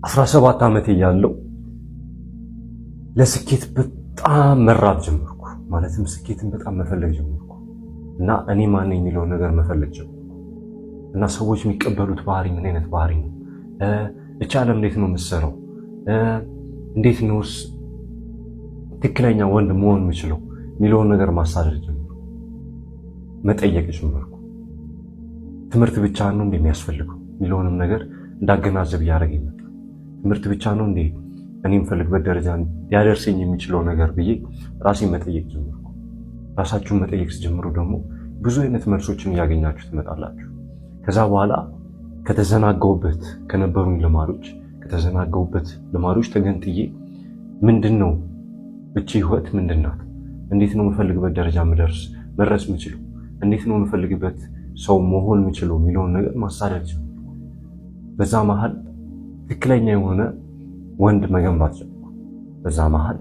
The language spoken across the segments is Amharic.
17 ዓመት እያለሁ ለስኬት በጣም መራብ ጀመርኩ። ማለትም ስኬትን በጣም መፈለግ ጀመርኩ እና እኔ ማን ነኝ የሚለውን ነገር መፈለግ ጀመርኩ እና ሰዎች የሚቀበሉት ባህሪ ምን አይነት ባህሪ ነው? እቺ ዓለም እንዴት ነው የምትሰራው? እንዴት ነውስ ትክክለኛ ወንድ መሆን የምችለው የሚለውን ነገር ማሳደድ ጀመርኩ፣ መጠየቅ ጀመርኩ። ትምህርት ብቻ ነው እንዴ የሚያስፈልገው የሚለውንም ነገር እንዳገናዘብ እያደረገኝ መጣ። ትምህርት ብቻ ነው እንዴ እኔ የምፈልግበት ደረጃ ሊያደርሰኝ የሚችለው ነገር ብዬ ራሴን መጠየቅ ጀመርኩ። ራሳችሁን መጠየቅ ስትጀምሩ ደግሞ ብዙ አይነት መልሶችን እያገኛችሁ ትመጣላችሁ። ከዛ በኋላ ከተዘናጋሁበት ከነበሩኝ ልማዶች ከተዘናጋሁበት ልማዶች ተገንጥዬ ምንድን ነው እቺ ህይወት ምንድን ናት? እንዴት ነው የምፈልግበት ደረጃ መድረስ የምችለው? እንዴት ነው የምፈልግበት ሰው መሆን የምችለው የሚለውን ነገር ማሳደድ ጀመርኩ። በዛ መሀል ትክክለኛ የሆነ ወንድ መገንባት ጀመርኩ። በዛ መሀል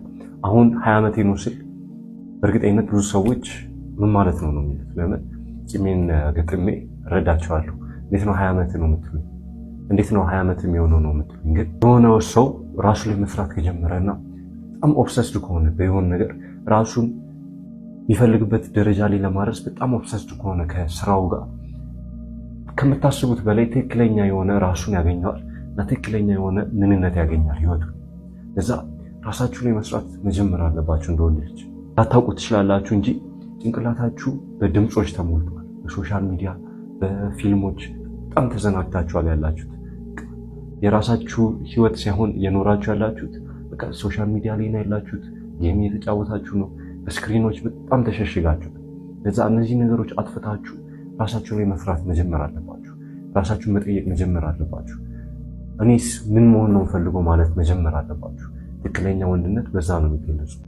አሁን 20 ዓመቴ ነው ስል በእርግጠኝነት ብዙ ሰዎች ምን ማለት ነው ነው የሚሉት። ለምን ጺሜን ገጥሜ እረዳቸዋለሁ። እንዴት ነው 20 ዓመት ነው የምትሉኝ? እንዴት ነው 20 ዓመት የሚሆነው ነው የምትሉኝ? ግን የሆነ ሰው ራሱ ላይ መስራት ከጀመረና በጣም obsessed ከሆነ በየሆነ ነገር ራሱን የሚፈልግበት ደረጃ ላይ ለማድረስ በጣም obsessed ከሆነ ከስራው ጋር ከምታስቡት በላይ ትክክለኛ የሆነ ራሱን ያገኘዋል እና ትክክለኛ የሆነ ምንነት ያገኛል ህይወቱ። እዛ ራሳችሁ ላይ መስራት መጀመር አለባችሁ። እንደ ወንድ ልጅ ላታውቁ ትችላላችሁ እንጂ ጭንቅላታችሁ በድምፆች ተሞልቷል። በ social media፣ በፊልሞች በጣም ተዘናግታችኋል ያላችሁት። የራሳችሁ ህይወት ሳይሆን እየኖራችሁ ያላችሁት በቃ social media ላይ ነው ያላችሁት። Game እየተጫወታችሁ ነው። በ screen ኦች በጣም ተሸሽጋችሁ። ለዛ እነዚህ ነገሮች አጥፍታችሁ ራሳችሁ ላይ መስራት መጀመር አለባችሁ። ራሳችሁን መጠየቅ መጀመር አለባችሁ። እኔስ ምን መሆን ነው የምፈልገው ማለት መጀመር አለባችሁ። ትክክለኛ ወንድነት በዛ ነው የሚገለጸው።